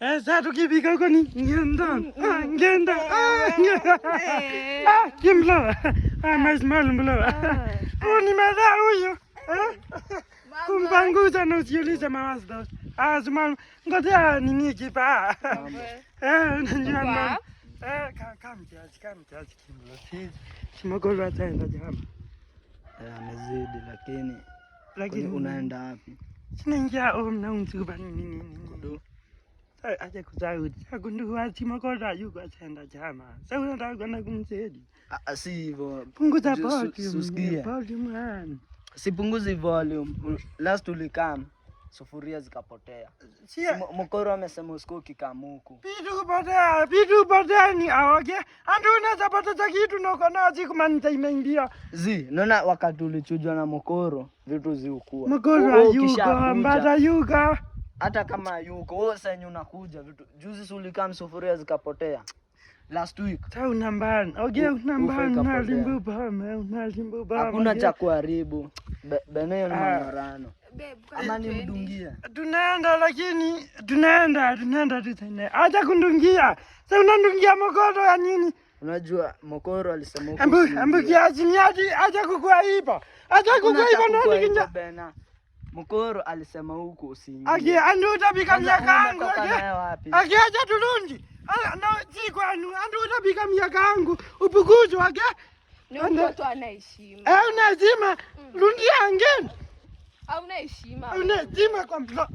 Eh, sasa tukifika huko ni ngenda. Ah, ngenda. Ah, ngenda. Ah, kimla. Ah, maismal mbla. Huyu ni madha huyu. Eh? Kumpanguza na usiulize mawazo. Ah, zuma ngoja nini kipa. Eh, unajua mama. Eh, kamkiasi kamkiasi kimla. Si simogolo ataenda jama. Eh, amezidi lakini Lakini unaenda wapi? Sinaingia om na unzuba nini nini. Kudu. Aje kuzaudi. Agundu simogolo yuko ataenda jama. Sasa unataka kwenda kumsaidia. Ah, si hivyo. Punguza Ju- volume. Volume man. Sipunguzi volume. Last ulikam sufuria zikapotea. Si Mokoro amesema usiku ukikam huku. Vitu kupotea, vitu kupotea ni aoge. Andu unaweza poteza kitu na uko nao siku manita imeingia. Zi, naona wakati ulichujwa na Mokoro vitu ziukua. Mokoro Wewe hayuko, ukishakuja, mbata yuko. Hata kama yuko, wewe sasa yenye unakuja vitu. Juzi si ulikam sufuria zikapotea. Last week. Sa unambana. Oge Ufa unambana, ikapotea. unalimbuba, unalimbuba. Hakuna cha kuharibu. Beneyo ni Ah. manyorano. Babe, Ama nimdungie. Tunaenda lakini tunaenda tu tena. Acha kundungia. Sa unandungia mokoro ya nini? Unajua Mokoro alisema huku Ambu usiingie. ambu kiasi ni aje acha kukuaiba. Acha Hakuna cha kukuaiba kukua nani hivyo, kinya. Bena. Mokoro alisema huku usiingie. Ake andu utabika Kwanza miaka yangu. umetoka Ake. naye wapi? Ake acha tulunji. Na si kwanu andu utabika miaka yangu upukuzo ake. Ni mtoto ana heshima. Eh, unazima lundia angeni. Hauna heshima. Unazima kwa mlo.